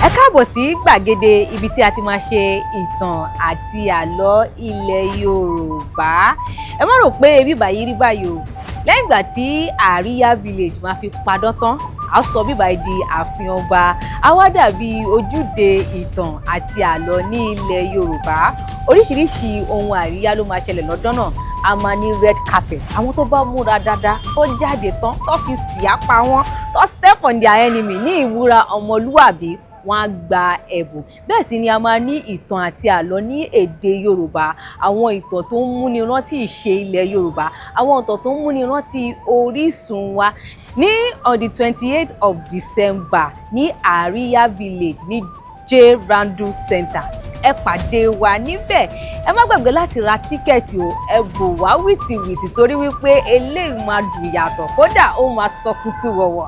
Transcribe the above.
Ẹ káàbọ̀ sí gbàgede ibi tí a ti máa ṣe ìtàn àti àlọ́ ilẹ̀ Yorùbá. Ẹ má rò pé ibi báyìí rí báyìí o. Lẹ́yìn ìgbà tí Àríyá Village máa fi padán tán, a sọ bíbá yìí di ààfin ọba, a wá dàbí ojúde ìtàn àti àlọ́ ní ilẹ̀ Yorùbá. Oríṣiríṣi ohun àríyá ló máa ṣẹlẹ̀ lọ́jọ́ náà. A máa ní red carpet. Àwọn tó bá múra dáadáa, tó jáde tán, tó fi síyá pa wọ́n, tó step on their enemy ní ìwúra ọmọlúwàbí, wọ́n á gba ẹ̀bùn. Bẹ́ẹ̀ sì ni a máa ní ìtàn àti àlọ́ ní èdè Yorùbá, àwọn ìtàn tó ń múni rántí ìṣe ilẹ̀ Yorùbá, àwọn ìtàn tó ń múni rántí orísun wa, ní on the 28th of December ní Àríyá Village ní J Randle Center. Ẹ pàdé wa níbẹ̀. Ẹ má gbàgbé láti ra ticket o. Ẹ bò wá wìtìwìtì torí wípé eléyìí máa dùn yàtọ̀, kódà ó máa sọkútù wọ̀wọ̀.